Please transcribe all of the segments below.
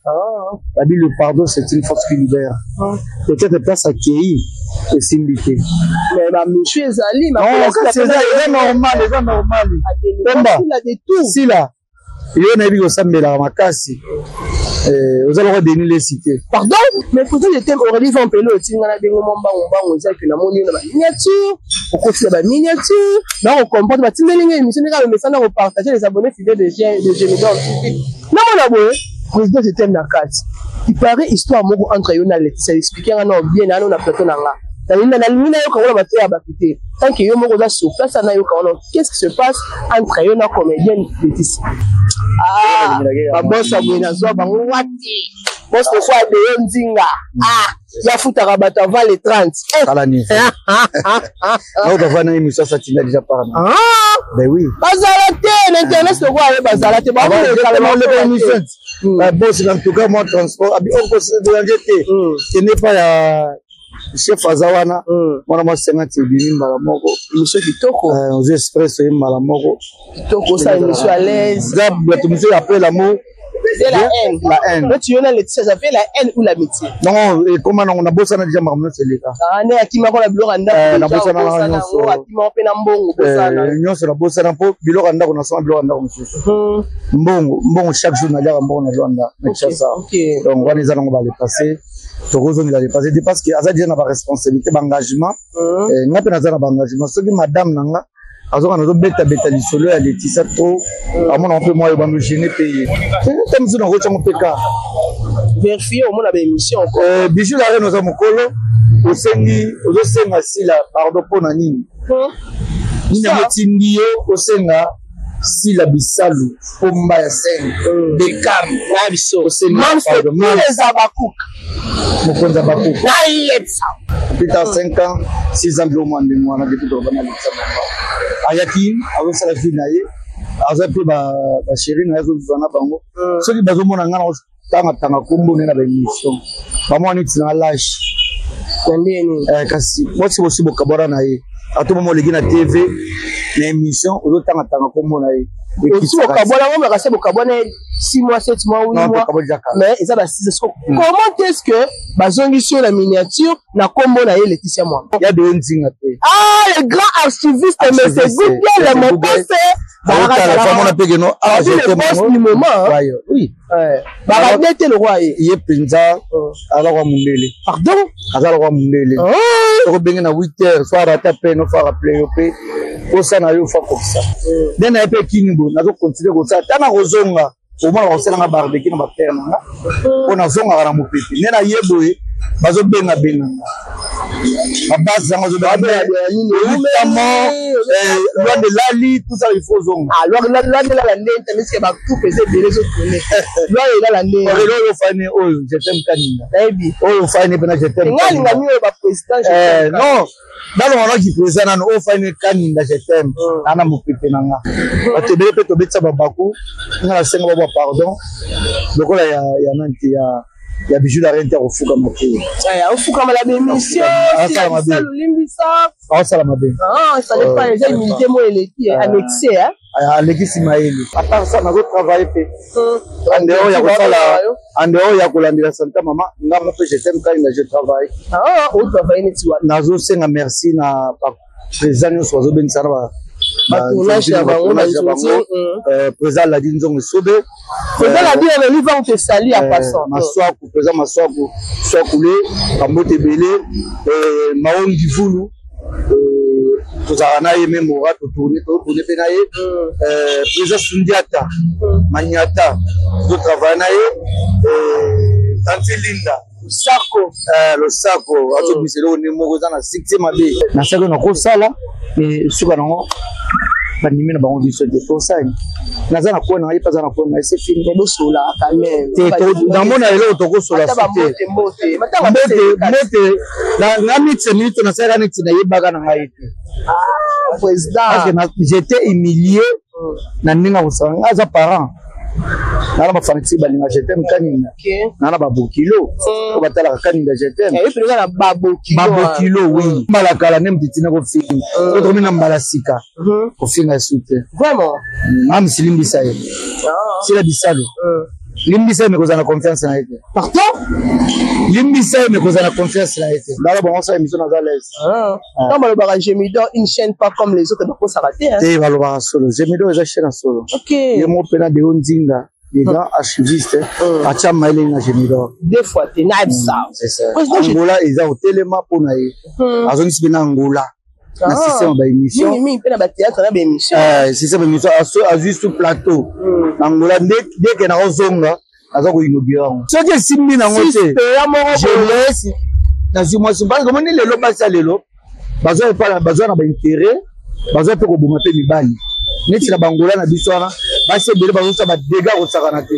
Babi, le pardon, c'est une force qui libère. Peut-être place akei esimbi te. Mais bamisu ezali. Kasi eza normal, eza normal. Pemba sila, yo nayebi kosambelaka makasi, oza loko Denis Lesi te. Pardon, mais pourtant je t'aime. Aurélie Van Pelo otinga na bengo mwa mbango mbango. Eza ke namoni yo na baminiature, okoti na baminiature, na kocomprendre batindeli ngai émission ndenge amemesana kopartage les abonnés fidèles de Gemidor TV. Namona boye président je t'aime na kati. Il paraît histoire moko entre yo na Laetitia. Explique nga na bien nano na plateau na nga. Nalingi nayoka ngo na bato ya bato te. Tant que yo moko oza sur place, nayoka wana qu'est-ce qui se passe entre yo na comédienne Laetitia. Ah, babosa boye nazwa bango wati boss lokola Deyo Nzinga. Ah, yafutaka bato avant le 30. Kala ni naotavana émission asatinda déjà par na. Ben oui. Bazala te na internet lokola ye, bazala te. Émission boss, en tout cas moi, transport abi okoderange te, kende pa ya chef aza wana. Mwana mwa 50 ebimi mbala moko. Émission kitoko. Ozwi express oye mbala moko. Kitoko, osala émission à l'aise. Eza bato mosusu après l'amour. C'est la haine. La haine. Donc, tu as Laetitia, ça fait la haine ou l'amitié? Non, ekoma nango nabosana déjà makambo nyonso eleka. Ah, nde akimako na biloko ya ndako. Nabosana nanga nyonso. Akimako mpe na mbongo, bosana. Nyonso nabosana, mpo biloko ya ndako nasoma biloko ya ndako mosusu. Mbongo, mbongo, chaque jour naliaka mbongo na Lwanda, na Kinshasa. Donc wana eza nango bale passé, tokozongela le passé te, parce que aza déjà na baresponsabilité, baengagement. Nga mpe naza na baengagement. Soki madame na nga azoka nazobetabeta lisolo ya Laetitia to amona mpe mwa yo bamigene mpe ye te mosusu nakotyango mpe ka. Vérifie, omona baémission. Bijou la reine, oza mokolo, osengi, ozosenga Sila pardon mpo na nini? Nini yango etindi yo osenga Sila Bisalu, pomba ya scène, Bekam? Na biso eza bakuka. Mokonzi ya bakuka. Nayebisa. Plus tard 5 ans, 6 ans, biloko mwa ndenge wana. Depuis tokaba na Laetitia Mamba, ayaki azosala vie na ye, aza mpe bachéri na ye, azovivre na bango. Soki bazomona nga na tanga kombo nde na baémission, bamwana neti na lâche. Na ndeni? Kasi mwasi bosi bokabwana na ye, ata momo oleki na TV na émission, ozotangatanga kombo na ye. Osi bokabwana ngo, makasi bokabwana 6 mois, 7 mois, 8 mois, mais eza ba 6. Comment est-ce que bazongisi yo na miniature na kombo na ye Laetitia Mwamba? Ya Deyo Nzinga te. Ah, le grand archiviste, monsieur Google, mon boss. Amona mpe keno. Le boss du moment. Oui. Bakade te le roi ye. Ye mpenza aza kwa mundele. Pardon? Aza kwa mundele. Tokobenge na 8 heures, so arata pe no fa rappeler yo mpe posa na yo fa kokisa nde na ye mpe kini bo nazocontinue kosala ta na kozonga. Omona bakosalanga barbecue na bapere na nga mpo nazongaka na mopepe nde na ye boye, bazobengabenganga babase yango, azobengamo loi de lali, tout ça, il faut ozonga. Loi de lala nde tandis que batoupe eza ebele ezotourne loi elala nde. Oyo ofani oyo je t'aime Kaninga. Nayebi. Oyo ofani mpena je t'aime. Nga alinga mi oyo baprésident. Non, nalongwanaki président nano oyo fani Kaninga je t'aime ana mopepe na nga. Bato ebele mpe tobetisa babaku, nga nasenga babwa pardon lokola ya nani te, ya Bijou la reine te, akofukama te. Ofukama na bémission. Asala mabe. Olimbisa. Aosala mabe. Ça dépend, eza humilité mo eleki annexe. Aleki nsima yeli. À part ça, nazotravaille mpe en dehors ya kosala, en dehors ya kolandela santa mama nga mo mpe je t'aime Kalinga, je travaille. Otravaille neti wana? Nazosenga merci na président nyonso bazobengisa na batournage ya bango. Président Ladi Nzongo Esobe. Président Ladi Aurélie va te saluer en passant. Maswaku, président Maswaku Swakule, bambote ebele. Maongi Vulu, tozalaka na ye meme ora totourne, totourne mpe na ye. Président Sundiata Manyata, tozotravaille na ye. Tanti Linda. Losako. Losako, azobimisa eloko nde moko eza na succès mabe. Nasaki nakosala suka nango, bandimi na bango biso te, tosani naza na kona ye mpe aza na kona, c'est fini. Bosola quand même. Namona eloko tokosola te. Mbote mbote mbote nga neti minute nasalaka neti nayebaka na ngai te. Président. Parce que j'étais humilié na ndenge akosala nga. Aza parent nga na bafanatike balinga je t'aime Kaninga nga na babokilo oyo batalaka Kaninga je t'aime. Babokilo, oui. Mbala kala nde moto etina kofinga, so tokomi na mbala sika kofinga esu te. Vraiment? Nga misilimbisa ye Sila Bisalo. Limbisa ye, mais kozala na confiance na ye te. Pardon? Limbisa ye, mais kozala na confiance na ye te. Ndala bango osala émission, naza l'aise. Quand balobaka Gemidor, une chaîne pas comme les autres, bakosaka te, hein. Te, balobaka solo. Gemidor eza chaîne ya solo. Ok. Ye moko mpena Deo Nzinga, le grand archiviste, atia mayele na Gemidor. Deux fois te, nayebisa. C'est ça. Angola eza kotelema mpo na ye. Azongisi mpe na Angola na système ya baémission. Mingi mpe na bathéâtre na baémission. Système ya émission, azwi su plateau na Angola. Ndeke nakozonga, aza koinaugurer yango. Soki esimbi nango te, je laisse, nazwi mwasi, parce que omoni lelo, basi ya lelo bazwa epa, bazwa na baintérêt, bazwa mpe koboma mpe mibali. Neti na bangola na biso wana, basi ebele bazosala badégâts kosakana te.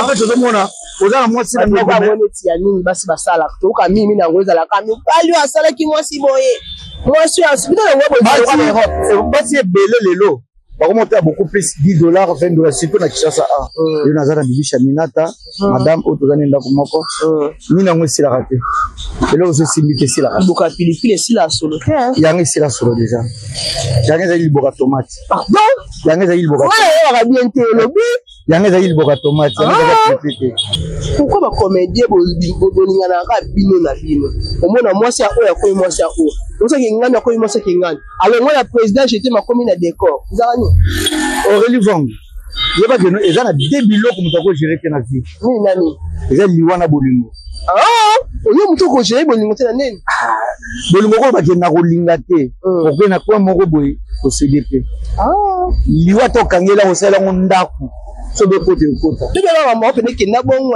Ape tozomona oza na mwasi na ndako neti ya nini basi basalaka, toyoka mingi mingi yango ezalaka mibali oyo asalaki mwasi boye, mwasi oyo asibino yango. Basi ebele lelo bakomota beaucoup plus 10 $, 20 $, surtout na Kinshasa. A yo naza na Bibisha Minata, madame oyo toza ne ndako moko. Nini yango esilaka te, eloko so esimbi te, esilaka. Liboka pilipili esila solo te. Yango esila solo déjà. Yango ezali liboka tomate. Pardon? Yango ezali liboka. Oyebaka bien te, olobi. Yango ezali liboka tomate, yango ezali pilipili te. Pourquoi bacomédien bolinganaka bino na bino? Omona mwasi ya oyo akomi mwasi ya oyo, osaki ngani akomi mwasi ya kingani, alongwa na président jete makomi na décor, ezaka nini? Aurélie Vong, yeba keno eza na de biloko moto akogérer te na vie. Nini na nini? Eza liwa na bolingo. Oyo moto okogérer bolingo te na nini? Bolingo oyo bakenda kolinga te, okende na coin moko boye, kosede te. Liwa to okangela, kosala yango ndako, soki okota, ekota. Tobela mama pene kenda bongo.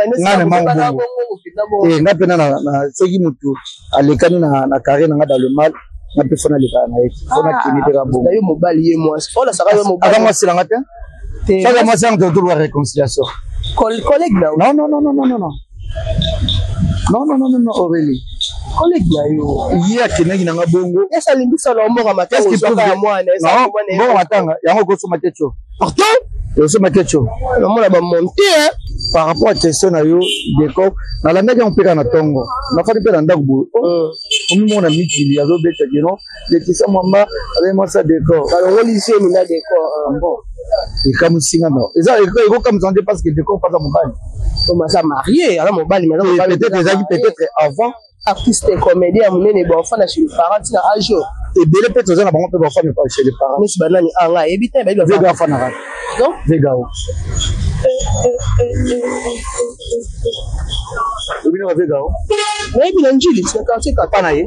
Nga mpena soki motu alekani na carré na nga dans le mal, nga mpe fona alekaka na ye te, fona kende te ka bongo. Yo mobali, ye mwasi, olasaka yo mobali. Aza mwasi nanga te. Saka mwasi yango, totoluka réconciliation. Collègue na Non, non, non, non, non, non, non, non, non, non, non, Aurélie. Collègue na yo. Ye akendaki nanga bongo. Esa limbisa na mboka matanga ozwaka ya mwana. Mboka matanga yango ekosoma te tio. Pardon? Ekosoma te tio. Namona bamonte. Par rapport à question na yo, décor, nalandaki yango mpe kaka na ntongo, nafandi mpe na ndako boye, omimona mikili azobeta kino Leticia Mwamba azali mwasi ya décor. Balongoli zemi na décor. Bon, ekamusinga no, eza ekokamwisa te, parce que décor mpaza mobali. Aza marié, aza mobali. Peut-être ezalaki peut-être avant. Artiste comédien ya monene, bafanda chez les parents ntina age oyo? Ebele mpe toza na bango mpe bafanda chez les parents. Neti banani? Anga ayebi te, bayebi. Vega afandaka. Donc Vega o obino ba Vega o. Nayebi na Njili, na quartier. Papa na ye.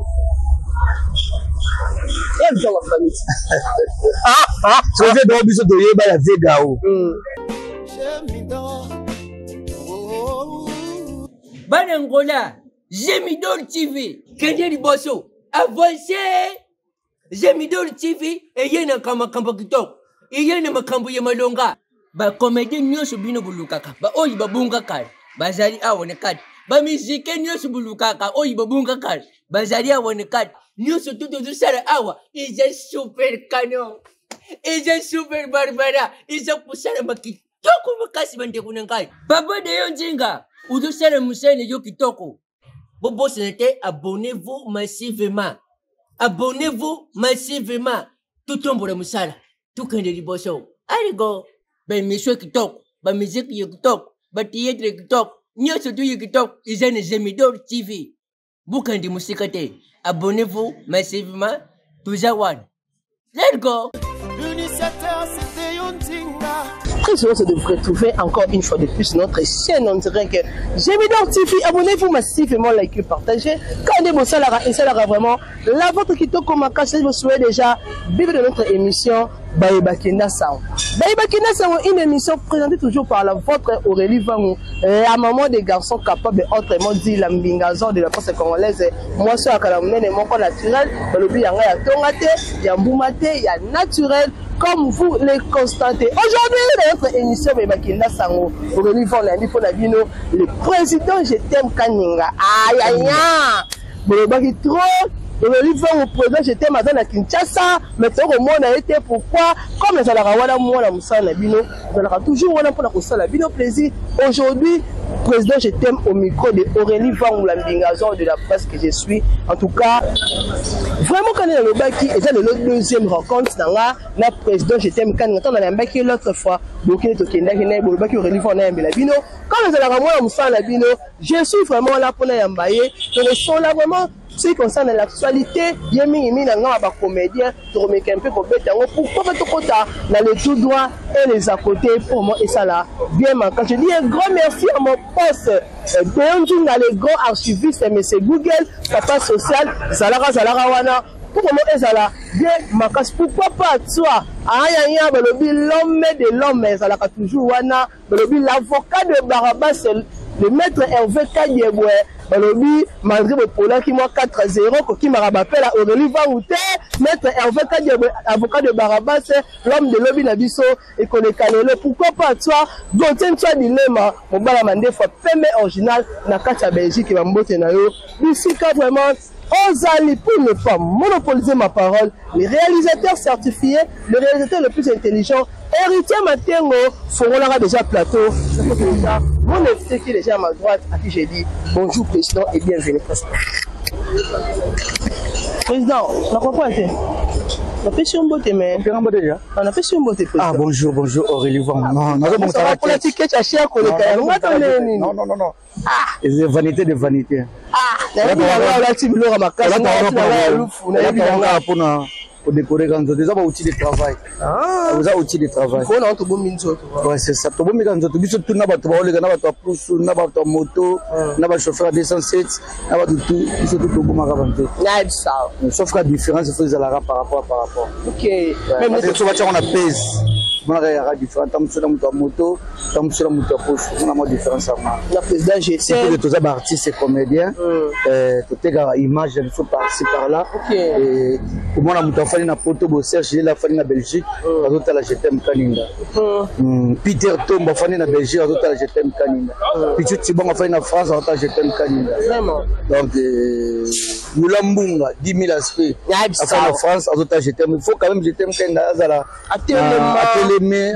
Ya ntango famille. So Vega o, biso toyeba ya Vega o. Bana Ngola, Gemidor TV kende liboso, avance. Gemidor TV eye na makambo kitoko, eye na makambo ya malonga. Bacomédien nyonso bino bolukaka, baoyo babunga kala, bazali awa na kati. Bamusike nyonso bolukaka, oyo babunga kala, bazali awa na kati. Nyonso tu tozosala awa eza super canon, eza super barbara, eza kosalama kitoko makasi. Bandeko na ngai, papa Deyo Nzinga ozosala mosala na yo kitoko. Bobosana te, abonnez-vous massivement, abonnez-vous massivement. Totombola mosala, tokende liboso. Aligo baémission kitoko, bamusique ya kitoko, bathéâtre ya kitoko, nyonso tu ya kitoko eza na Gemidor TV. Bokende mosika te, abonnez-vous massivement, toza wana. Let's go. L'initiateur, c'était Yontinga. Très heureux de vous retrouver encore une fois de plus notre chaîne en direct Gemidor TV. Abonnez-vous massivement, likez, partagez. Quand on est et ça vraiment la vôtre qui comme vous souhaite déjà vivre de notre émission Baeba Kenda Sao. Baeba Kenda Sao, une émission présentée toujours par la vôtre Aurélie Vangou, la maman des garçons capables, autrement dit la mbingazon de la force congolaise. Moi, c'est la mon naturel, balobi yanga ya tonga te, ya mbuma te, ya naturel, comme vous le constatez. Aujourd'hui, dans notre émission Baeba Kenda Sango, Aurélie Vangou, lundi pour la bino, le président Je t'aime Kaninga. Aïe aïe aïe. Bolobaki trop. Aurélie Vangu, président je t'aime aza na Kinshasa, mais tokomona ye te. Pourquoi? Comme ezalaka wana mwana mosala na bino, ezalaka toujours wana mpona kosala bino plaisir. Aujourd'hui, président je t'aime au micro de Aurélie Vangu, la mbingazon de la presse que je suis. En tout cas, vraiment quand nalobaki eza lelo deuxième rencontre na nga na président je t'aime Kaninga. Ntango nayambaki l'autre fois, bokende tokendaki na ye, bolobaki Aurélie Vangu nayambela bino. Comme ezalaka mwana mosala na bino, je suis vraiment là mpona yamba ye. Tokosola vraiment ce qui concerne l'actualité, ye mingimingi na nga bacomédien, tokomeka mpe kobeta yango. Pourquoi pas tokota na le tout droit et les à côté pour moi esala bien makasi. Je dis un grand merci à mon boss Deonjinga, le grand archiviste, monsieur Google, papa social, zalaka zalaka wana pour comment ezala bien makasi. Pourquoi pas toi ayaya, balobi l'homme de l'homme ezalaka toujours wana, balobi l'avocat de Barabas, le maître Hervé Kadiebwe. Balobi malgré bopolaki mwa 4-0, kokimaka bapela Aurélie Vangu te. Maître Hervé Kadiebwe, avocat de Barabas, l'homme de lobi na biso ekoleka lelo. Pourquoi pas toi Gauthier Ntwa Dilema, mobala mandefa pembe original na kati ya Belgique, bambote na yo bisika vraiment ozali. Pour ne pas monopoliser ma parole, les réalisateurs certifiés, le réalisateur le plus intelligent, Héritier Matengo, fongolaka déjà plateau. Déjà mon invité qui est déjà à ma droite, à qui j'ai dit bonjour président et bienvenue président. Président, na comprends te, napesi yo mbote, mais napesi yo mbote. Ah, bonjour, bonjour Aurélie Vang. Non, nazobongisa ticket ya cher koleka yango ata ndenge nini. Non, non, non, non. Ah, c'est vanité de vanité. Ah, nayebi yango, alati biloko makasi ya lufu, nayebi yango. Mpona kodécorer ka nzoto, eza baoutil de travail, eza outil de travail. Mpona tobombi nzoto. Ouais, c'est ça, tobombi ka nzoto biso tu na bato baoleka, na bato ya pusu, na bato ya moto, na bachauffeur ya 207, na bato tu, biso tu tobomaka banzoto. Nayebisa. Sauf ka différence faut ezalaka par rapport. Ok. So batiango na pese, monaka yaka différent, ta mosu na moto ya moto, ta mosu na moto ya pusu, mona mwa différence yango. Na président GT, toza baartiste et comédien, totekaka image ya biso par-ci par là. Komona moto afandi na Poto, bo Serge Lela afandi na Belgique, azotala GTM Kaninga. Peter Tombo afandi na Belgique, azotala GTM Kaninga. Pichu Tibongo afandi na France, azotala GTM Kaninga. Donc Yula Mbunga 10 000 aspects afandi na France, azotala GTM. Il faut quand même GTM Kaninga azala ateleme.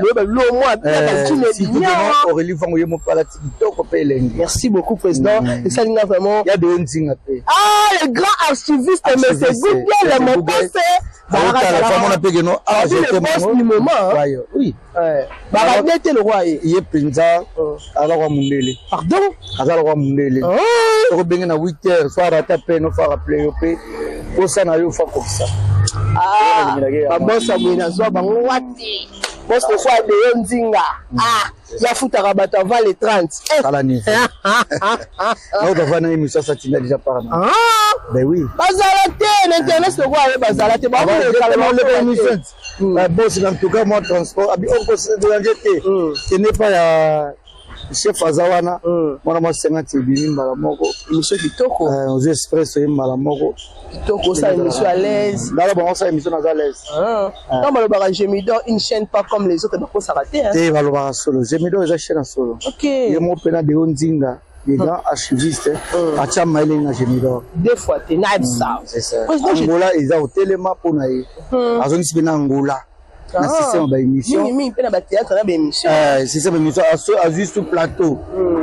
Aurélie Vango ye moko alati kitoko mpe elengi. Merci beaucoup président, esalinga vraiment. Ya de Nzinga mpe. Ah, le grand archiviste, monsieur Google, mon boss. Famona mpe keno. Le boss du moment. Oui. Barade te, le roi ye. Ye mpenza aza kwa mundele. Pardon? Aza lokwa mundele. Soko obenge na 8 heures, so arata pe no, fa rappeler yo mpe posa na yo, fa kokisa. Baboss boye nazwa bango wati, boss lokola Deyo Nzinga yafutaka bato avant le 30. Tala nini naotava na émission, asatinda déjà par na. Ben oui. Bazala te na internet lokola ye, bazala te. Émission boss, en tout cas moi transport abi okodanger te, ce n'est pas ya chef aza wana, mwana mwa 50 ebimi mbala moko. Émission kitoko. Ozwi express oye mbala moko. Kitoko, osala émission à l'aise. Ndala bango osala émission, naza à l'aise. Ntango balobaka Gemidor, une chaîne pas comme les autres, bakosaka te. Te, balobaka solo, Gemidor eza chaîne ya solo. Ye moko mpena Deo Nzinga, le grand archiviste, atia mayele na Gemidor. Deux fois te, nayebisa. Angola eza kotelema mpo na ye, azongisi mpe na Angola na système ya baémission. Mingimingi mpe na bathéâtre na baémission. Système ya baémission, azwi sur plateau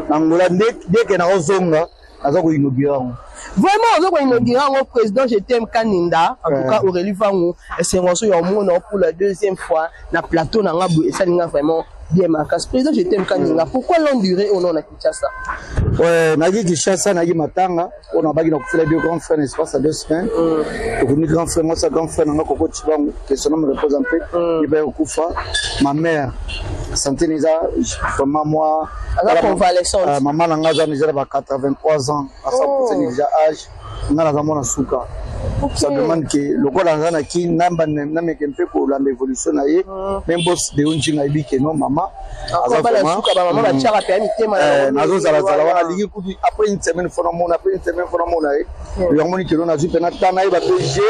na Angola. Ndeke nakozonga, aza koinaugurer yango. Vraiment, oza koinaugurer yango, président je t'aime Kaninda. En tout cas Aurélie Vangu, esengo so ya omona pour la deuxième fois na plateau na nga boye, esalinga vraiment bien makasi. Président je t'aime Kaninga, pourquoi longue durée ono na Kinshasa? Ouais, nayaki Kinshasa, nayaki matanga oyo nabaki na kofela deux grands frères na espace ya 2 semaines. Tokomi grand frère mwasi ya grand frère nanga Koko Cibangu, que son nom repose en paix, ye baye kokufa. Ma mère, santé eza vraiment moi. Aza convalescente. Mama na nga aza déjà na ba 83 ans, asapusani déjà âge. Nga naza mwana suka, ça demande que lokola naza na kini, nameke mpe kolanda évolution na ye. Même boss Deo Nzinga ayebi ke non, mama. Nazozalazala wana, alingi kutu après une semaine fona mona, après une semaine fona mona ye. Yango moni keno nazwi mpena ta nayeba mpe je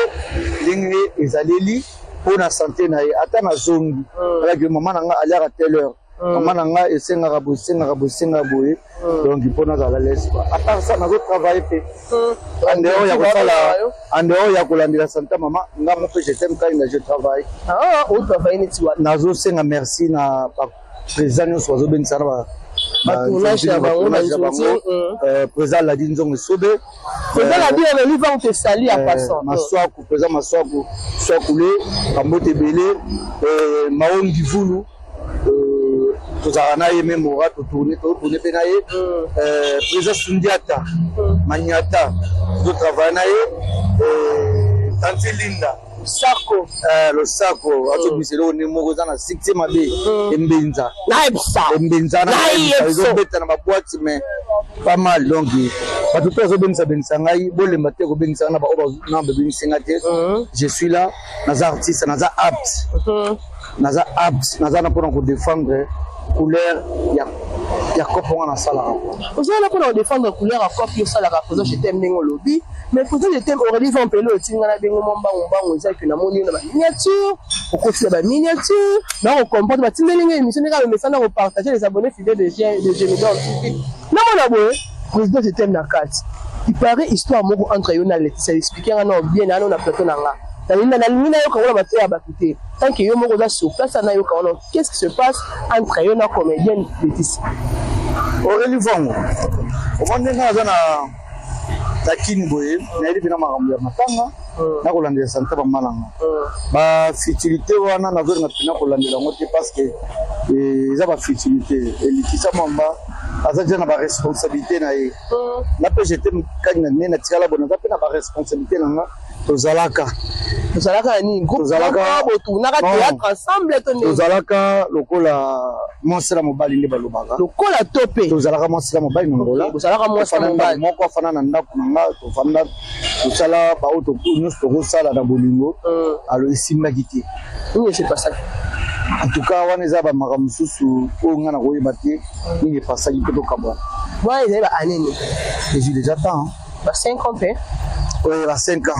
ndenge ezaleli mpo na santé na ye. Ata nazongi alaki, mama na nga aliaka telle heure, mama na nga esengaka boye, esengaka boye, esengaka boye, donc mpo nazala l'aise quoi. À part ça, nazotravaille mpe en dehors ya kosala. En dehors ya kolandela Santa Mama, nga mo mpe je t'aime Kalinga, je travaille. Ah, otravaille neti wapi? Nazosenga merci na baprésident nyonso bazobengisa na batournage na bango, na bango. Président Ladi Nzongo Esobe. Président Ladi Aurélie Vang te salue en passant. Maswaku, président Maswaku Swakule, bambote ebele. Mao Ngivulu, tozalaka na ye, memora totourne, totourne mpe na ye. Président Sundiata Manyata, tozotravaille na ye. Tanti Linda Sako. Losako, azobimisa eloko nde moko eza na succès mabe, Embenza. Nayebisa. Embenza ezobeta na baboîte, mais pas mal. Donc bato to azobengisa bengisa ngai, bolemba te kobengisa na baoyo na babengisi nga te. Je suis là, naza artiste, naza apte, naza apte, naza na mpona kodéfendre couleur ya cope nga nasalaka. Ozala mpona kodéfendre couleur ya cope yo osalaka. Président je t'aime, ndenge olobi, mais président je t'aime Aurélie Van Pelo, otindi nga na bengo mwa mbangu mbangu, eza ke namoni yo na baminiature, okoti na baminiature, na kocomprendre batindeli nga émission ndenge amemesana kopartage. Les abonnés fidèles de Gemidor TV, namona boye président je t'aime na kati. Il paraît histoire moko entre yo na Laetitia. Explique nga na bien nano na plateau na nga. Nalingi nayoka ngo na mateya ya bato te, tant que yo moko oza sur place, nayoka wana. Qu'est-ce qui se passe entre yo na comédienne Laetitia? Aurélie Vango, omoni ndenge aza na kini boye, nayebi mpena makambo ya matanga, nakolandela santa bama na nga. Bafutilité wana nazolinga mpena kolandela yango te, parce que eza bafutilité. Elikisa mwamba aza deja na baresponsabilité na ye. Na mpe jete kani na nde natikala boye, naza mpe na baresponsabilité na nga. Tozalaka Tozalaka na nini? Tozalaka Botournaka théâtre ensemble to ndenge? Tozalaka lokola mwasi na mobali nde balobaka. Lokola to mpe? Tozalaka mwasi na mobali na Ngola. Bozalaka mwasi na mobali. Moko afanda na ndako na nga, tofanda, tosala baoyo nyonso tokosala na bolingo. Alors esimbaki te. Nini esepasaki? En tout cas, wana eza bamakambo mosusu oyo nga na koyeba te nini epasaki mpe tokabwana. Wana ezali ba année nini? Ezwi déjà temps. Ba 5 ans mpe? Ouais, ba 5 ans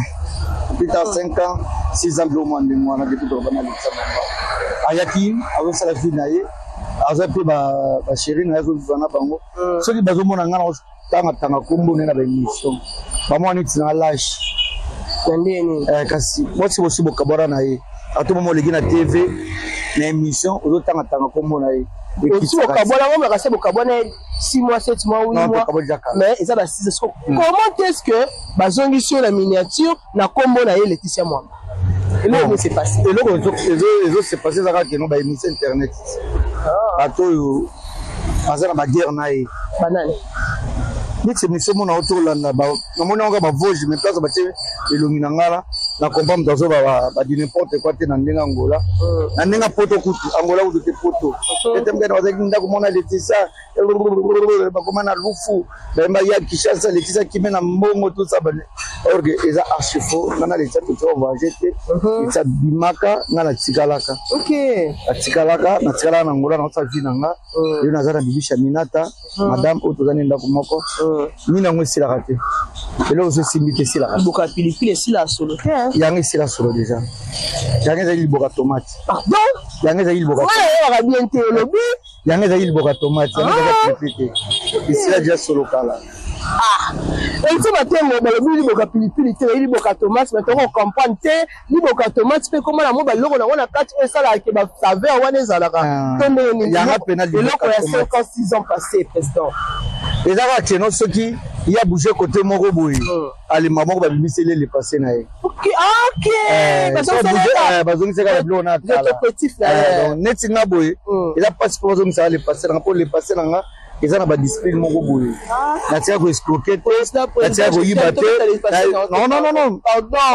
plus tard, 5 ans, 6 ans, biloko mwa ndenge wana. Depuis tokabana, alekisa mama ayaki, azosala vie na ye, aza mpe bachéri na ye, azovivre na bango. Soki bazomona nga na tangatanga kombo nde na baémission, bamwana neti na lâche. Na ndenge nini? Kasi mwasi bosi bokabwana na ye, ata mama oleki na TV na émission, ozotangatanga kombo na ye. Osi bokabwana ngo, makasi bokabwana 6 mois, 7 mois, 8 mois, mais eza ba 6. Comment est-ce que bazongisi yo na miniature na kombo na ye Laetitia Mwamba? Eloko nini se passe? Eloko ezose passe eza kaka keno baémission internet, bato oyo baza na baguerre na ye. Banani? Neti émission mona otolanda, namoni yango kaka bavoge, mais place batie elongi na ngala na comprendre moto azoba badi n'importe quoi te na ndenge Angola, na ndenge poto kutu, Angola kutu te, poto ete mkene bazalaki ndako mona Laetitia, bakoma na lufu, bayemba ya Kinshasa, Laetitia kime na mbongo, tout ça. Or que eza archi faux. Nga na Laetitia totika voyage te. Laetitia bimaka, nga natikalaka. Natikalaka, natikalaka na Angola, naosala vie na nga. Yo naza na Bibisha Minata, madame oyo toza ne ndako moko. Nini yango esilaka te, eloko so esimbi te, esilaka. Liboka pilipili esila solo te. Yango esila solo déjà, yango ezali liboka tomate. Pardon? Yango ezali liboka. Wana oyebaka bien te, olobi. Yango ezali liboka tomate, yango ezali pilipili te, esila déjà solo kala. Ah, elisi batengo balobi liboka pilipili te, liboka tomate, mais toko comprendre te. Liboka tomate mpe ekoma na mwa baloko nango na kati oyo esalaka ke basaveur wana ezalaka to ndenge nini? Eloko ya 5 ans, 6 ans passé, président. Eza kaka keno soki ya bouge kote moko boye, alema moko babimiseli le passé na ye. Bazongisaka biloko na kala. Neti nga boye, eza mpasi mpo bazongisaka le passé nanga, mpo le passé nanga eza na badiscipline moko boye. Natika koescroquer te, natika koyiba te. Non, non, non, non,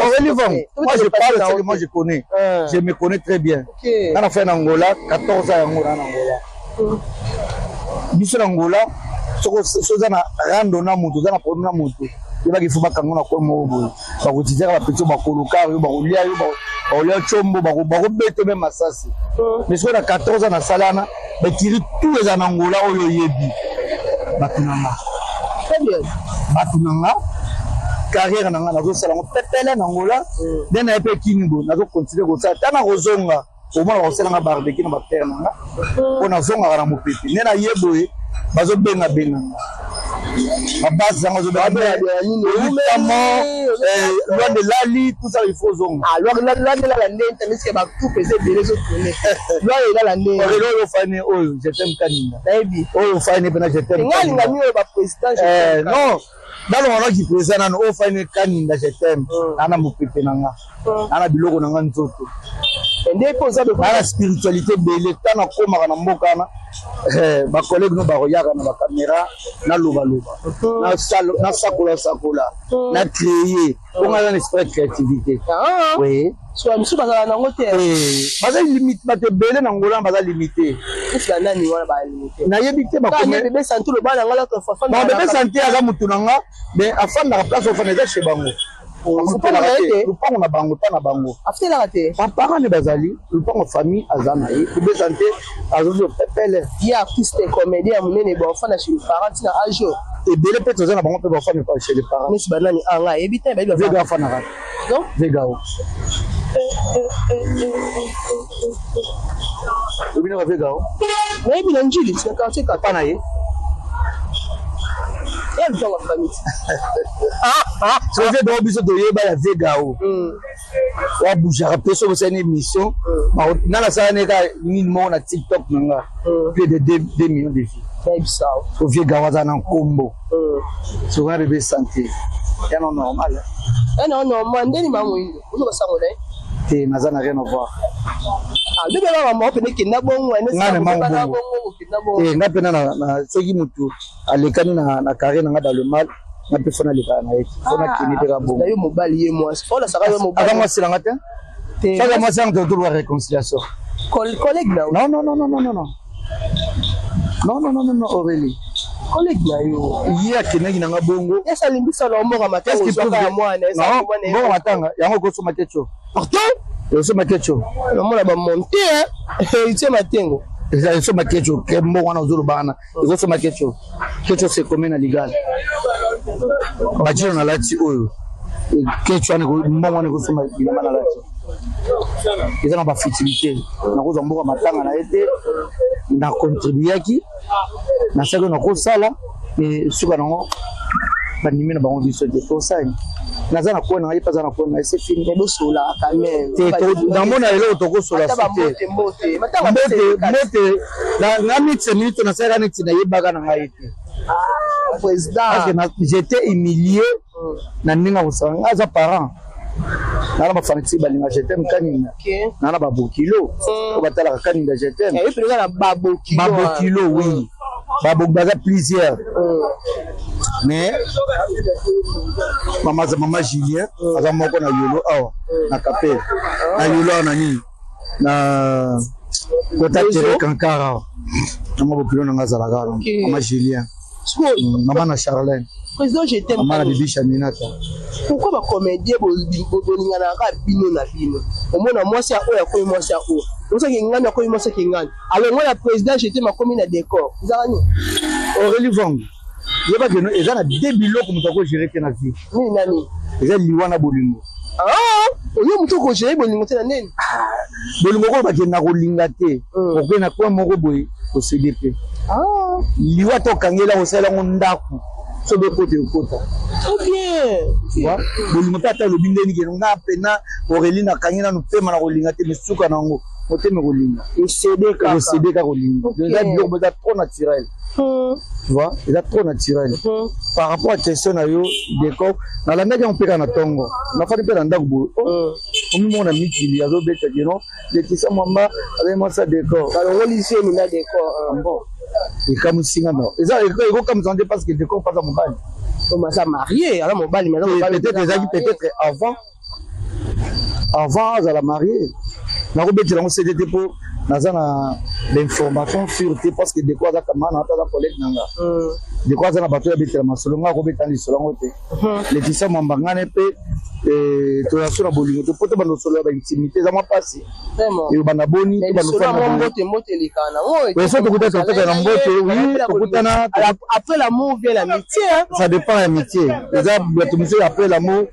Aurélie Vang, moi je parle ce que moi je connais. Je me connais très bien. Nga na fait na Angola 14 ans, yango na Angola. Biso na Angola, soki oza na rando na moto, oza na problème na moto, yebaki fo bakango na coin moko boye, bakotizaka bapetits, bakoluka yo, bakolia yo, bakolia tshombo, bakobeta me masasi. Mais soki na 14 ans nasala wana, bakiri tout eza na Angola oyo oyebi, bato na nga, bato na nga, carrière na nga nazosala yango pepele na Angola. Nde na ye mpe kini boye, nazocontinue kosala. Ta na kozonga, omona bakosalanga barbecue na bapere na nga, mpo nazongaka na mopepe. Nde na ye boye, bazobengabenga nga. Babase yango azobelamo loi de lali, tout ça, il faut ozonga. Loi elala nde tandis bacoupe eza ebele ezotourne, loi elala nde. Oyo ofani oyo, je t'aime Kaninga. Nayebi. Oyo ofani mpena, je t'aime. Nga alinga mingi oyo baprésident. Non, nalonga naki président nano, oyo ofani Kaninga, je t'aime. Naa na mopepe na nga, naa na biloko na nga, nzoto. Nde mpo oza. Naa na spiritualité ebele. Ntango nakomaka na mboka wana, bacollègue no bakoyaka na bacaméra, nalobaloba, nasakola sakola, na créer mpo nga aza na esprit ya créativité, oui. So misusu bazala nango te. Baza limité, bato ebele na Ngola baza limité. Esi banani wana balimité? Nayebi te. Bébé Santé, loba na nga l'autre fois. Bon, Bébé Santé aza mutu na nga, mais afandaka place ofanda eza chez bango. Lupango na bango, mpa na bango. Afutelaka te? Baparent ne bazali lupango, famille aza na ye. Bébé Santé azozwa pepele. Ye artiste comédien ya monene, bon, afanda chez le parent ntina age. Ebele mpe toza na bango mpe bafanda chez les parents. Nesi banani anga ayebi te, bayebi. Vega afandaka. Vega o obinaka Vega o? Nayebi na Njili, na quartier. Kapa na ye. Ya lupango ya famille. So Vega o, biso toyeba ya Vega o wabougeaka mpe. Soki osali émission nga, nasala ne kaka nini moko na TikTok na nga, plus de 2 millions de vues. Nayebisa. So Vega aza na nkombo. Soki na Bébé Santé ya no normal. Ya no normal ndeni mamoyindo ozo basango na ye. Te, naza na rien à voir. Bébé baka moko pene kenda bongo. Nga na mango bongo. Nga mpena soki motu alekani na carré na nga dans le mal, nga mpe fo nalekaka na ye te, fo nakende mpe ka bongo. Yo mobali, ye mwasi, olasaka yo mobali. Aza mwasi nanga te. Soki mwasi yanga, totoluka réconciliation. Collègue na Non, non, non, non, non, non, non, non, non, non, non, Aurélie. Collègue na yo. Ye akendaki nanga bongo. Esi alimbisa na mboka matanga, ozwaka ya mwana. Mboka matanga yango ekosoma te, tio. Pardon. Ekosoma te, tio. Namona bamonte héritier matengo. Esoma kecho ke mbongo wana ozoloba wana ekosoma kecho. Kecho c'est combien na ligala bajino nalati oyo? Kecho wana, mbongo wana ekosoma bilamba nalati. Eza na bafutilité. Nakozwa mboka matanga na ye te. Na contribuaki, nasalaki, nakosala, suka nango bandimi na bango biso te. Tosani, naza na kwe na ngai, mpe aza na kwe na ye, c'est fini. Bosolaka quand même. Namona eloko tokosola te. Mbote, mbote mbote nga neti minute nasalaka neti nayebaka na ngai te. Président. Parce que j'étais humilié na ndenge ya kosala. Ngai aza parent naa na bafanatike balinga Je t'aime Kaninga, naa na babokilo oyo batalaka Kaninga Je t'aime. Babokilo, oui, baza plusieurs, mais mama aza mama Julien, aza moko na Yolo awa na Kapele, na Yolo awa na nini, na kota tere Kankara awa. Yango bokilo nanga azalaka wana, mama Julien, mama na Charlène. Président, je t'aime. Mama na Bibisha Minata. Pourquoi bacomédien bolinganaka bino na bino? Omona mwasi ya oyo akomi mwasi ya oyo, osaki ngani akomi mwasi aki ngani, alors ngana président, je t'aime akomi na décor, ezaka nini? Aurélie Vang, yeba keno eza na de biloko moto akogérer te na vie. Nini na nini? Eza liwa na bolingo. Oyo moto okogérer bolingo te na nini? Bolingo koyo bakenda kolinga te, okei na coin moko boye, osede mpe liwa to okangela kosala yango ndako, soki okota, ekota. Bolingo mpe ata olobi ndeni keno nga mpena Aurélie nakangi nanu pema na kolinga te, mais suka na yango motema kolinga. Esede. Osede kaka kolinga. Eza biloko eza trop naturel, tu vois, eza trop naturel. Par rapport à question na yo, décor, nalandaki yango mpe kaka na ntongo, nafandi mpe na ndako boye, omimona mikili azobeta keno Leticia Mwamba azali mwasi ya décor. Balongoli zemi na décor. Bon, ekamwisinga no, eza ekokamwisa te parce que décor mpaza mobali. Aza marié, aza mobali. Peut-être ezalaki peut-être avant azala marié. Nakobetela yango sete te mpo naza na l'information sûre te, parce que décor aza camarade na ata aza collègue na nga. Décor aza na bato oyo abetela masolo, nga akobeta lisolo yango te. Leticia Mwamba, ngane mpe toza so na bolingo te, po to banda osolo ya baintimité eza mwa mpasi. Ebanda boni? So tokuta, tokutana na mbote, oui, tokutana. Après l'amour vient l'amitié. Ça dépend ya amitié. Eza bato mosusu, après l'amour.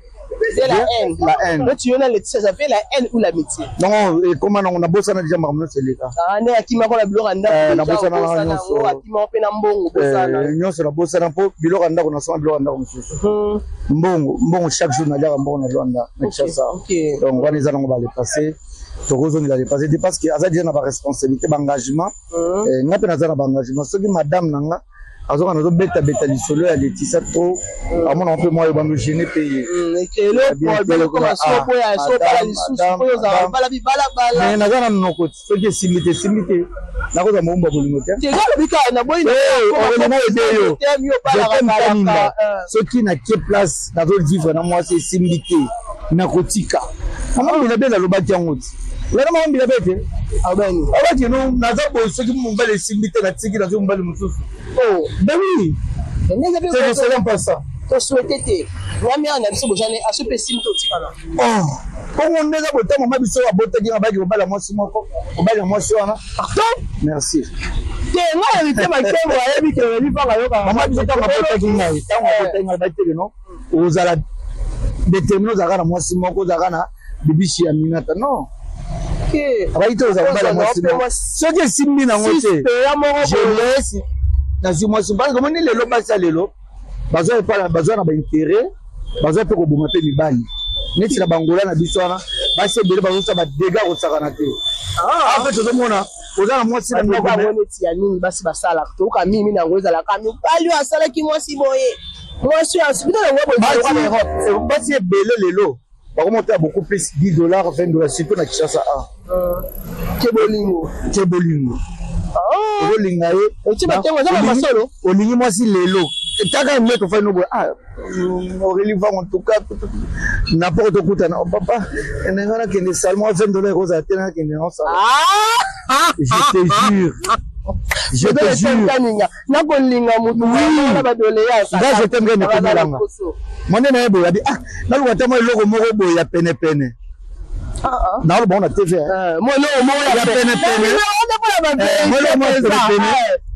C'est la haine. La haine. Neti yo na Laetitia, ça fait la haine ou l'amitié? Non, ekoma nango nabosana deja makambo nyonso eleka. Ah, nde akimako na biloko ya ndako Eh, deja, nabosana obosana nyonso. yango, akimako mpe na mbongo obosana. Eh, nyonso nabosana mpo biloko ya ndako nasoma biloko ya ndako mosusu. Mbongo, mbongo chaque jour naliaka mbongo na Luanda, na Kinshasa. Donc wana eza nango ba le passé. Tokozongela le passé te parce que aza deja na ba responsabilité, ba engagement. Eh, nga mpe naza na ba engagement. Soki madame na nga azoka nazobetabeta lisolo ya Laetitia trop, amona mpe mwa ebando gêne mpe ye. Mais naza na monoko soki esimbi te, esimbi te, nakozwa mowumbu ya bolingo te. Orelena ede yo kaninga soki nakie place nazovivre na mwasi esimbi te, nakotika. Mama Mbilabe alobaki yango ti lelo, mama Mbilabe te alobaki no naza boye, soki mobali esimbi te natiki, nazwi mobali mosusu. Ben oui, c'est pas ça. Tosouhaite te ngami na biso bojane aso mpe esimbi te otikana. Bongo nde eza bota mama biso abotaki nga baki kobala mwasi moko, kobala mwasi wana. Pardon? Merci. Te, ngai héritier Makengo ayebi ke oyebi mpanga yoka. Mama biso ntango abotaki ngai, ntango abotaki ngai baki teke no ozala déterminé, ozalaka na mwasi moko, ozalaka na bibishi ya minata non abaki te ozala kobala mwasi moko soki esimbi nango te, je laisse, nazwi mwasi. Parce que omoni lelo basi ya lelo bazwa epa bazwa na baintérêt, bazwa mpe koboma mpe mibali neti na bangola na biso wana, basi ebele bazosala badégâts kosakana te. Ape tozomona oza na mwasi na ndako. Yango neti ya nini basi basalaka, toyoka mingi nango ezalaka mibali oyo asalaki mwasi boye, mwasi oyo bino yango boye. Basi ebele lelo bakomota beaucoup plus 10 $, 20 $, surtout na Kinshasa a. Ke bolingo. Ke bolingo ozolinga ye. Oti batengo eza masolo. Olingi mwasi lelo taka nde tofai no boye, ah Aurélie Vango, en tout cas na poko tokutana, oh papa ndenge nakende salon, 20 $ ekozala te, nakende na salon, je te jure, je te jure. Nakolinga motu na badoléance. Nga je t'aime ngai nekomelanga mwa nde naye boye abi, ah naluka te mwa eloko moko boye ya penepene, naoloba ngo na TV mwa eloko moko ya penepene, mwa eloko moko ya penepene,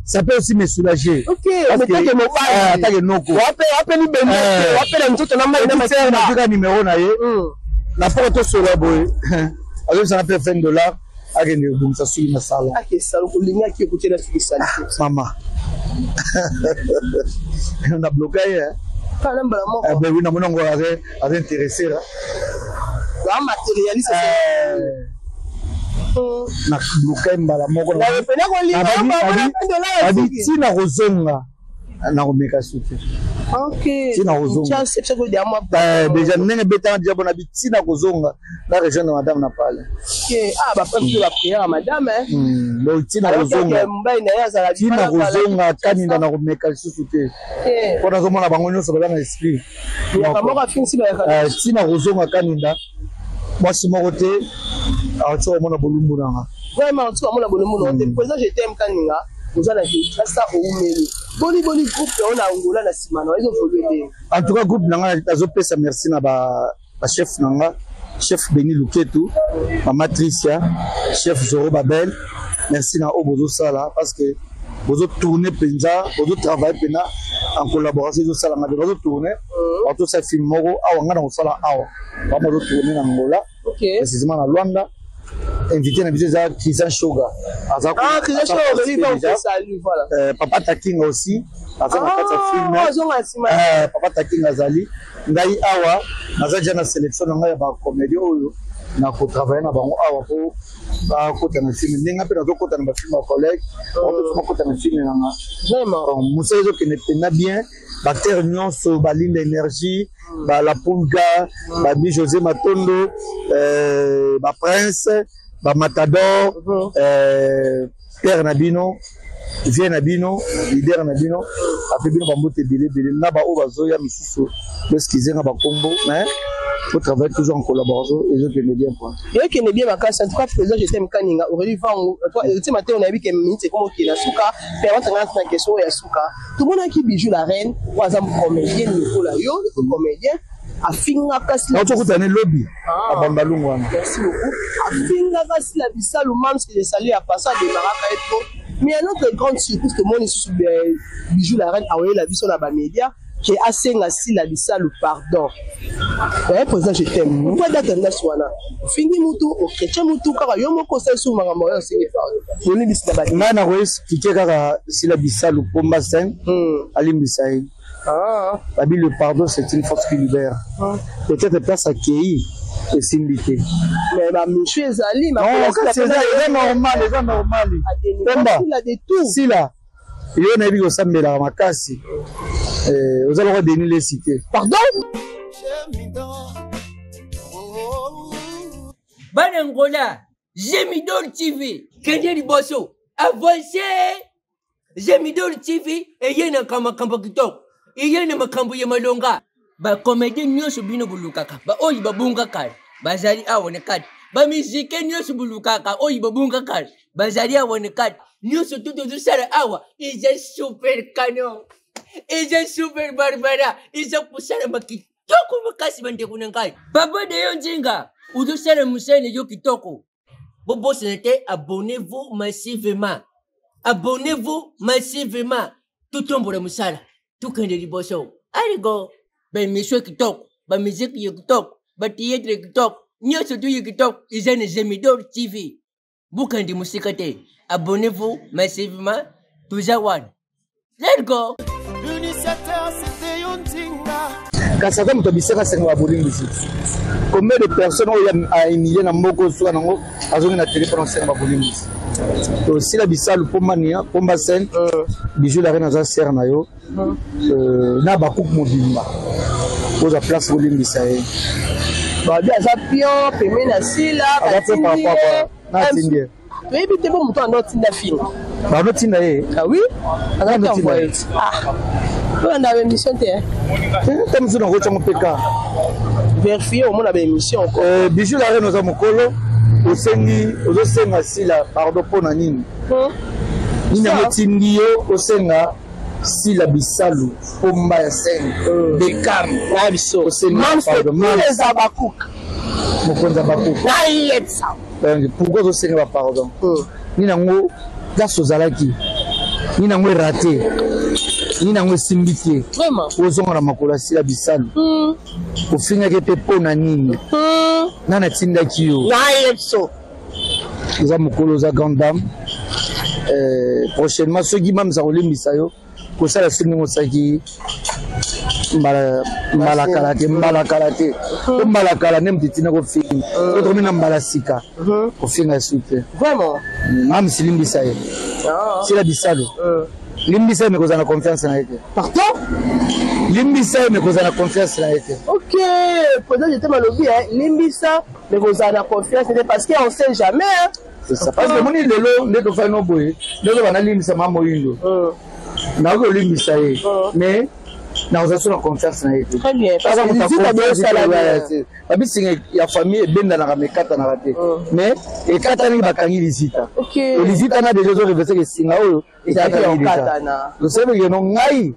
ça peut aussi me soulager. Ok, mais mobali atake noko. Wape wape libende wape na nzoto na mai na masina. Nazwika numéro na ye na poko tosola boye, azobisanga mpe 20 $, akende kobongisa suki na salon. Akesala kolingaki ekotela suki sali. Mama na bloka ye. Kana mbala moko. Ben oui, namoni yango aza intéressé. Ba matérialiste. Na bloka ye mbala moko, abi ntina kozonga nakomeka suki ntina kozonga déjà ndenge ebetanga déjà bona bi ntina kozonga na rejoindre madame na pale. Donc ntina kozonga, ntina kozonga kaninda na komeka lisusu te mpo nazomona bango nyonso baza na esprit. Ntina kozonga kaninda mwasi moko te aoti komona bolumbu nanga. Vraiment, oti komona bolumbu nanga te. Président je t'aime Kaninga, oza na Kinshasa, oumeli boni boni groupe oyo na Angola na nsima na ezoévoluer ndenge? En tout cas groupe na nga azopesa merci na bachef na nga, chef Beni Luketu, mama Tricia, chef Zoro Babel, merci na oyo bozosala parce que bozotourne mpenza, bozotravaille mpenza en collaboration, ezosalanga mpe bazotourne, batosala film moko awa, nga na kosala awa, bango bazotourne na Angola, précisément na Luanda. Invité na biso eza Christian Shoga. Aza ah, Christian Shoga, salut, voilà. Papa Takinga aussi aza na kati ya film. Papa Takinga azali. Ngai awa naza déjà na sélection na ngai ya bacomédie oyo na kotravaille na bango awa mpo bakota na film, ndenge mpe nazokota na bafilm ya collègue, bakota na film nanga. Mosala ezokende mpenza bien, baacteur nyonso, balinda énergie, balapulga, babi José Matondo, baprince, bamatador, père na bino, vie na bino, leader na bino ape bino bambote ebele ebele na baoyo bazoya misusu, boexcuser nga bakombo, mais faut travailler toujours en collaboration, ezokende bien quoi. Ezokende bien makasi. En tout cas président je t'aime Kaninga, Aurélie Vango, Héritier Mateo, nayebi ke minute ekoma okende na suka, permettre nga na question oyo ya suka. Tomonaki Bijou la reine oyo aza comédien lokola yo, comédien, afingaka Sila. Tokutane lobi abambalungu wana. Merci beaucoup. Afingaka Sila Bisalu, mams que je salue ya pasa, ademaraka ye trop, mais à notre grande surprise tomoni lisusu Bijou la reine aoyela biso na bamédia. Ke asenga Sila Bisalu pardon. Eh président je t'aime. Pourquoi date tendance wana? Ofingi mutu, okretien mutu kaka yo moko osali sur makambo oyo osengi pardon. Olimbisi na batu. Ngai na expliquer kaka Sila Bisalu pomba scène. Alimbisa ye. Ah. Babi le pardon c'est une force qui libère. Peut-être place akei esimbi te. Mais ba michu ezali ma Non, kasi eza eza normal, eza normal. Pomba. Sila de tout. Sila yo nayebi kosambelaka makasi eh, oza lokola Denis Lessi te. Pardon? Bana Angola, Gemidol TV, kende liboso, avance! Gemidol TV eye na makambo kitoko, eye na makambo ya malonga. Bakomedie nyonso bino bolukaka, baoyo babunga kala bazali awa na kati. Bamizike nyonso bolukaka, oyo babunga kala bazali awa na kati. Nyonso tu tozosala awa eza super canon, eza super barbara, eza kosalama kitoko makasi bandeko na ngai. Papa Deyo Nzinga, ozosala mosala na yo kitoko. Bobosana te, abonnez-vous massivement, abonnez-vous massivement, totombola mosala, tokende liboso. Aligo baemission kitoko, bamiziki ya kitoko, batheatre kitoko, nyonso tu ya kitoko eza na Gemidor TV. Bokende mosika te, abonnez-vous massivement, toza wana. Let's go. L'initiateur c'était yo Nzinga. Kasi aza moto abisaka asenga babolimbisi. Combien de personnes oyo ahumilie na mboka osuka nango azongi na tele mpona kosenga babolimbisi. Tosila bisalu pomba nia pomba scène bijou la reine aza sœur na yo na bakupe mobimba ozwa place kolimbisa ye. Babi aza pion pembeni na Sila, Aza pion par batindi rapport ye. à quoi? Na atindi ye. Toyebi te bo moto ando atinda finga. Banotinda ye. Ah oui, azalaki Banotinda envoyé. ye. Ah. Olanda ba émission te. Hein? Ta mosusu nakotia ngo peka. Vérifier omona ba émission encore. Bijou la reine oza mokolo osengi ozosenga Sila pardon mpo na nini? Nini yango etindi yo osenga Sila Bisalu pomba ya scène Beckham Na biso. osenga Mams pardon tous Mams les Abakouk. mokonzi ya bakuku. Na yebisa. Donc pourquoi ozosenga ba pardon? Nini yango place ozalaki? Nini yango erate? Nini yango esimbi te? Vraiment. Ozonga na makolo ya Sila Bisalu. Ofingaki mpe mpo na nini? Nani atindaki yo? Na yebisa. Oza mokolo, oza grande dame. Prochainement soki mamisa kolimbisa yo kosala soki ndenge osalaki mbala mbala kala te, mbala kala te to mbala kala nde moto etina kofinga to tokomi na mbala sika kofinga esu te. Vraiment. Mamisi limbisa ye. Sila Bisalu limbisa ye, me kozala na confiance na ye te. Pardon? Limbisa ye, me kozala na confiance na ye te. Ok, président je malobi hein, limbisa mais kozala na confiance te parce que on sait jamais hein. C'est ça. Parce que moni lelo nde tofai no boye ndenge banalimbisa mama moyindo nakoki kolimbisa ye mais nakozala so na confiance na ye te. Très bien. Parce Aza que moto ya visite confiance bien te, osala ouais, bien. babisinga ya famille ebendanaka mais ekatanaka te. Mais ekatanaki bakangi lisita. Ok. Lisita na déjà ozorevese esinga oyo Ezalaki ekatanaki déjà. okatana. Tosebeke no ngai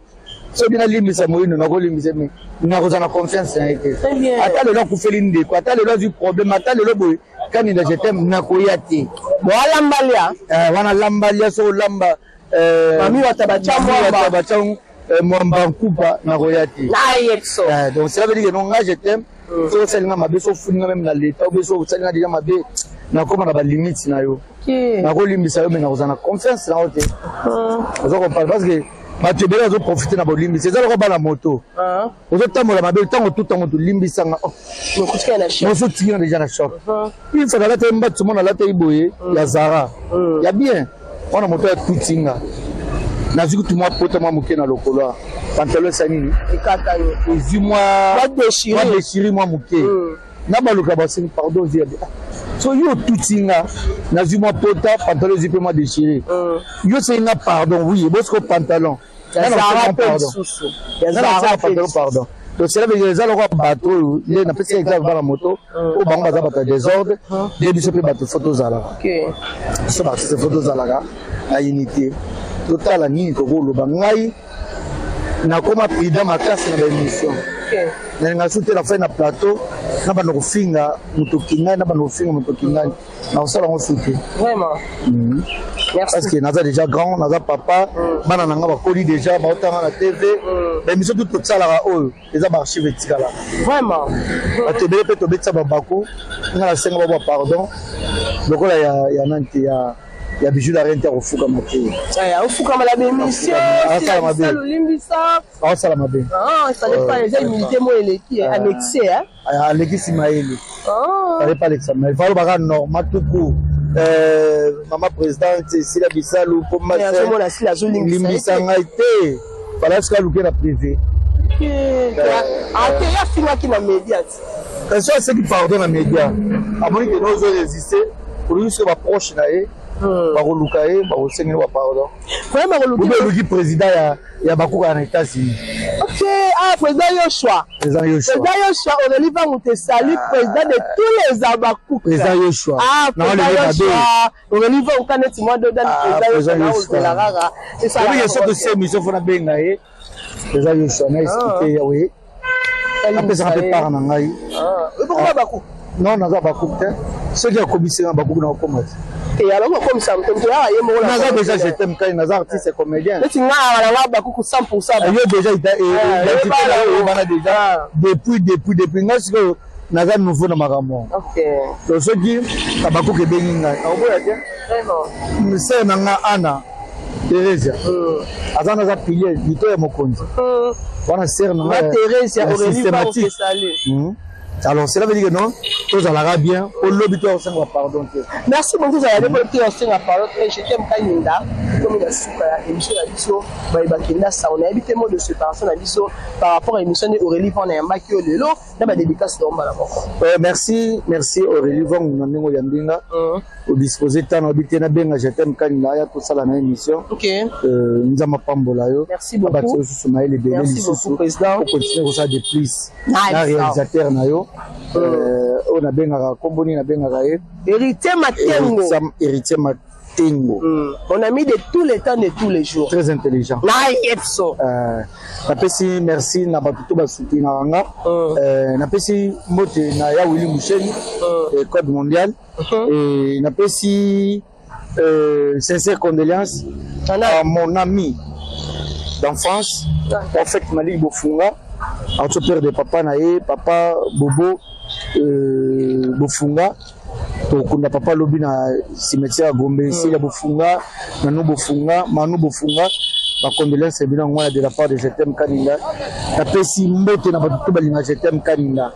soki nalimbisa moyindo nakolimbisa mais nakozala na confiance na ye te. Très bien. Ata lelo akufeli ndeko, ata lelo azwi problème, ata lelo boye kaninda je t'aime nakoya te. Bon alambalia. Wana lambalia so olamba Mami wata bacha Mami mwamba. wata bacha mwamba nkupa nakoya te. Na yebso. Donc cela veut dire que non nga je t'aime soki osalinga mabe, soki ofuninga meme na leta obe soki osalinga déjà mabe nakóma na balimite na yo. Ok. Nakolimbisa yo mais nakozala na confiance na yo te. Oza comprendre parce que bato ebele bazoprofite na bolimbisa eza lokola bana moto. Ozotambola mabe ntango tutango tolimbisanga. Oh, Mokutika na choc. moso otikina déjà na choc. Une fois nalataki mbati mona nalataki boye ya Zara ya bien wana moto ya tutinga nazwi kutu mwa pota mwa moke na lokolo awa. Pantalon esali nini? Ekatani. Ezwi mwa Mwa déchiré. mwa déchiré mwa moke. Na baluka basengi pardon ozwi ya ah. So yo otutinga nazwi mwa pota pantalon ezwi mpe mwa déchiré. Yo osengi nga pardon oui bosiko pantalon. Ya Nga na Zara kosenga mpe pardon. lisusu. Ya Nga na Zara kosenga mpe pantalon lisusu. pardon. Donc cela veut dire eza lokola bato oyo nde napesaki exemple bana moto oyo bango baza bato ya désordre nde biso mpe bato fo tozalaka. Ok. Biso baartiste fo tozalaka na unité totala nini tokoloba. Ngai nakoma prudent makasi na baémission. Nalinga su te nafai na plateau na banda kofinga moto kingani, na banda kofinga moto kingani, nakosala yango su te. Vraiment. Parce que naza déjà grand, naza papa, bana na nga bakoli déjà, baotanga na TV. Baémission tout tosalaka oyo eza baarchive etikala. Vraiment. Bato ebele mpe tobetisa babaku, nga nasenga babwa pardon lokola ya nani te, ya Bijou la Reine te, akofukama te. Ofukama na bémission. Asala mabe. Olimbisa. Aosala mabe. Ah, il fallait pas, eza humilité mo eleki annexe. Alekisi mayele. Fallait pas alekisa mayele, fallait baka normal tout court. Mama présidente Esila Bisalu, mpo azomona Sila azolimbisa. Limbisa ngai te, fallait soki aluke na privé. Ate ye afingaki na média ti. Kasi so aseki pardon na média, amoni ke nozo résister, oluki soki baproche na ye bakoluka ye, bakosengeli ba pardon. Vraiment bakoluki. Ube oluki président ya bakuka na États-Unis. Ok, ah, président Yoshua. Président Yoshua. Président Yoshua, Aurélie Vangu te salue, président de tous les Abakouk. Président Yoshua. Ah, président Yoshua. Aurélie Vangu, quand tu m'as donné président Yoshua, ozela kaka. Obi soki tosi émission, fona benga ye président Yoshua na expliqué ye, oui, apesaka mpe part na ngai. Pourquoi Bakouk? Non, naza Bakouk te. Soki akomisinga Bakouk, na okoma te. Te, alors okomisa moto moto yaka ye moko. Naza déjà Je t'aime Kai, naza artiste comédien. Neti nga na nga Bakuku 100%. Yo déjà identité na yo oyebana déjà depuis. Nga sikoyo naza nouveau na makambo. To soki na Bakuku ebengi ngai, nakoboya te. Sere na nga Ana Theresia aza, naza pilier lito ya mokonzi wana, sere na nga systématique. Alors cela veut dire que non, tozalaka bien, olobi to osenga pardon te. Merci beaucoup, tozala nde te osenga pardon te. Je t'aime Kanyinda, komi na suka ya émission na biso. Bayebakenda sango, nayebi te mot de séparation na biso par rapport à émission nde Aurélie Vong nayambaki yo lelo na badédicace na mbala moko. Merci, merci Aurélie Vong na ndenge oyambi nga, odispose temps na obi te nabenga Je t'aime Kanyinda aya tosala na émission. Nzambe apambola yo. Merci beaucoup. Abatia lisusu mayele ebele. Lisusu okontinue kosala de plus na réalisateur na yo oyo nabengaka nkombo nini, nabengaka ye? Héritier Matengo. Héritier Matengo. Mon ami de tous les temps, de tous les jours. Très intelligent. Na yepso. Napesi merci na bato to basoutenaka nga. Napesi mbote na ya Willi Musheni, code mondial, et napesi sincère condoléance à mon ami d'enfance, prophète Malik Bofunga, auto père de papa na ye, papa Bobo Bofunga. Tokunda papa lobi na cimetière ya Gombe. Esila Bofunga, Nanu Bofunga, Manu Bofunga, bacondoléance ebino yango wana de la part de Je t'aime Kaninga. Napesi mbote na bato to balinga Je t'aime Kaninga.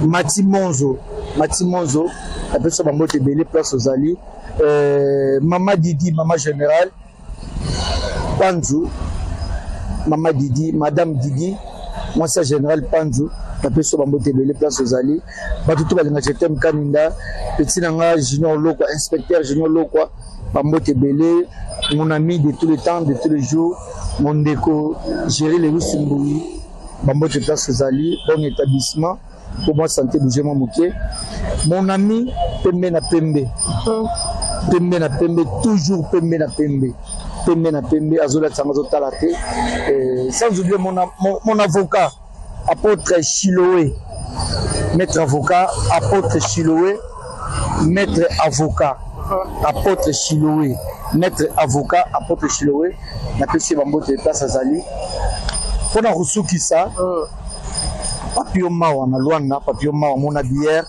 Mati Monzo, Mati Monzo, napesi bambote ebele place ozali. Mama Didi, mama général Panzu, mama Didi, madame Didi, mwasi ya général Panzu, napesi yo bambote ebele place ozali. Bato to balinga Je t'aime Kaninda, petit na nga Junior Lokwa, inspecteur Junior Lokwa, bambote ebele. Mon ami de tous les temps, de tous les jours, mon ndeko Géri Lewis Mbui, bambote place ozali, bon établissement. Po mwa santé bouge mwa moke. Mon ami pembe na pembe, pembe na pembe, toujours pembe na pembe, pembe na pembe, azolatisa ngo, azotala te. Sans oublier mon avocat apôtre Chiloé, maître avocat apôtre Chiloé, maître avocat apôtre Chiloé, maître avocat apôtre Chiloé, napesi ye bambote place azali. Mpona kosukisa, Papio Mawa na Lwanda, Papio Mawa, mon habilleur,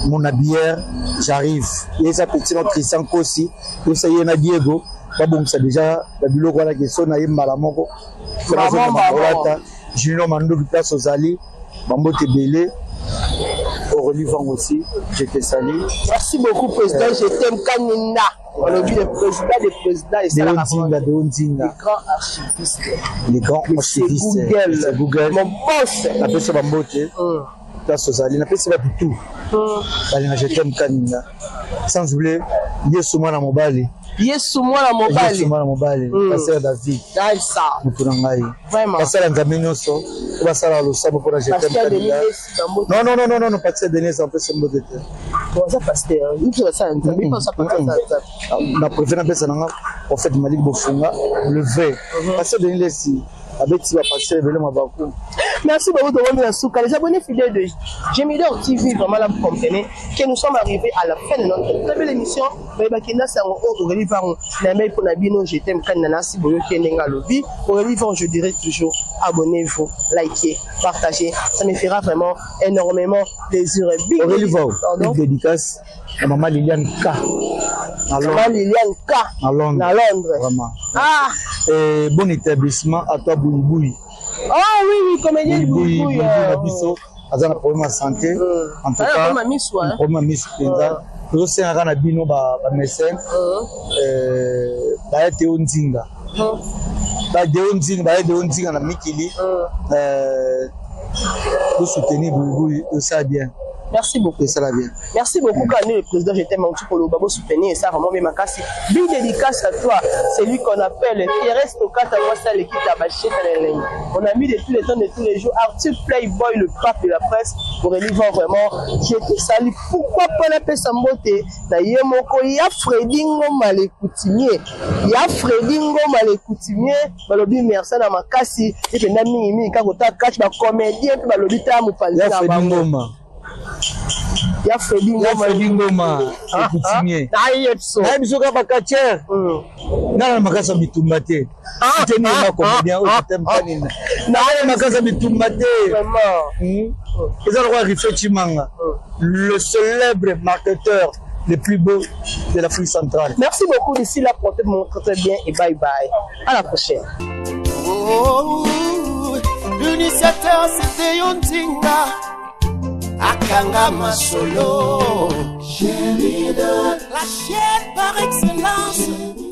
mon habilleur, j'arrive. Yesa petit no Christian Kosi, yesa ye na Diego, babongisa déjà babiloko wana keso na ye mbala moko. Olata Junior Mandoki place ozali, bambote ebele. Aurélie Vang aussi, je te salue. Merci beaucoup, président. Je t'aime Kaninda. Olobi le président des présidents. Deo Nzinga, Deo Nzinga. Le grand archiviste. Le grand archiviste. Google. C'est Google. Mon boss. Napesi bambote place ozali, napesi bato tout balinga Je t'aime Kaninga, sans oublier Yesu mwana mobali. Yesu mwana mobali. Yesu mwana mobali, pasteur David. Daisa. Motu na ngai. Vraiment. Basala Nzambe nyonso oyo basala losambo mpona Je t'aime Pasteur Kaninga. Denis Bambote. Non, non, non, non, non, pasteur Denis apesi mbote te. Oza pasteur. Biso basala Nzambe, biso basala Nzambe. Na préféré napesa nanga prophète Malik Bofunga, le vrai pasteur Denis Lesi, abeti bapasteur ebele mabaku. Merci beaucoup de revenir à Souka. Les abonnés fidèles de Gemidor TV, vraiment là, vous comprenez que nous sommes arrivés à la fin de notre très belle émission. Bayebaki na sango oyo Aurélie Vango, na mail pour Nabino, je t'aime, Kan Nanasi, Boyo Kenenga Lobi. Aurélie Vango, je dirais toujours, abonnez-vous, likez, partagez. Ça me fera vraiment énormément plaisir. Big Aurélie Vango, big dédicace à maman Liliane K. À Londres. Maman Liliane K. À Londres. À Londres. Vraiment. Ah! Et bon établissement à toi, Bouiboui. Ah oui, oui, comédien Bouiboui. Bouiboui, aza na problème ya santé. En tout cas, problème ya miso mpenza. Tozosengaka na bino bamédecin baya Teo Nzinga, badeo Nzinga, baya Deo Nzinga na mikili, tosoutenir Bouiboui, tosala bien. Merci beaucoup. Tosala bien. Merci beaucoup, Kanu, le président. Je t'aime, Koloba, soutenir et ça, vraiment, bien makasi. Big dédicace à toi, c'est lui qu'on appelle Thierry Stokata, moi, ça, l'équipe Mon ami de tous les temps, de tous les jours, Arthur Playboy, le pape de la presse, pour voir vraiment, je te salue. Pourquoi pas la paix Sambote? Na yemoko, ya Freddy Ngoma, le coutumier. Ya Freddy Ngoma, le coutumier, balobi merci na makasi, et puis na mingi mingi, kakota catch, ba comédien, puis balobi ta moupanzi. Ya Freddy Ngoma. Ya Freddy Ngoma. Ya Freddy Ngoma, le coutumier. Na yepso. Na biso ka bakatier. Na na makasa bitumba te. Teni ma comédien oyo t'aime pas nini. Na na makasa bitumba te. Vraiment. Eza lokola Rife Chimanga, le célèbre marketeur le plus beau de l'Afrique centrale. Merci beaucoup. D'ici là, portez-vous très bien et bye bye. À la prochaine. Oh, l'initiateur c'était Yontinga. Akanga Masolo. La chaîne par excellence.